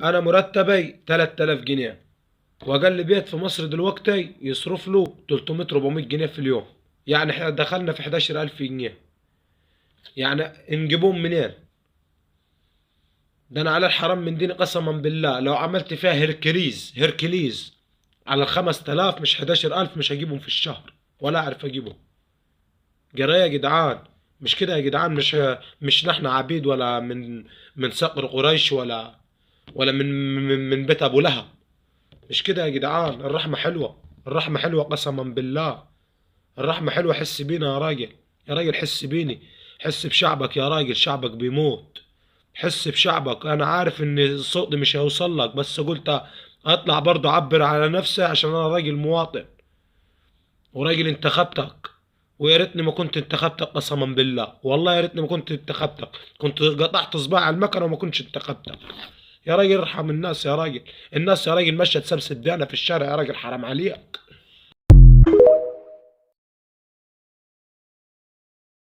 انا مرتبي 3000 جنيه، واقل بيت في مصر دلوقتي يصرف له 300 400 جنيه في اليوم، يعني احنا دخلنا في 11000 جنيه. يعني نجيبهم منين؟ ده انا على الحرام من ديني قسما بالله لو عملت فيها هيركليز هيركليز على ال 5000 مش 11000 مش هجيبهم في الشهر ولا اعرف اجيبهم. جرايه يا جدعان، مش كده يا جدعان؟ مش نحن عبيد ولا من صقر قريش ولا من بيت ابو لهب. مش كده يا جدعان؟ الرحمة حلوة، الرحمة حلوة قسما بالله، الرحمة حلوة. حس بينا يا راجل، يا راجل حس بيني، حس بشعبك يا راجل، شعبك بيموت، حس بشعبك. انا عارف ان صوتي مش هيوصل لك، بس قلت اطلع برضه اعبر على نفسي عشان انا راجل مواطن وراجل انتخبتك، ويا ريتني ما كنت انتخبتك قسما بالله، والله يا ريتني ما كنت انتخبتك، كنت قطعت صباع على المكنه وما كنتش انتخبتك. يا راجل ارحم الناس يا راجل، الناس يا راجل ماشية تسبسب دانا في الشارع يا راجل، حرام عليك.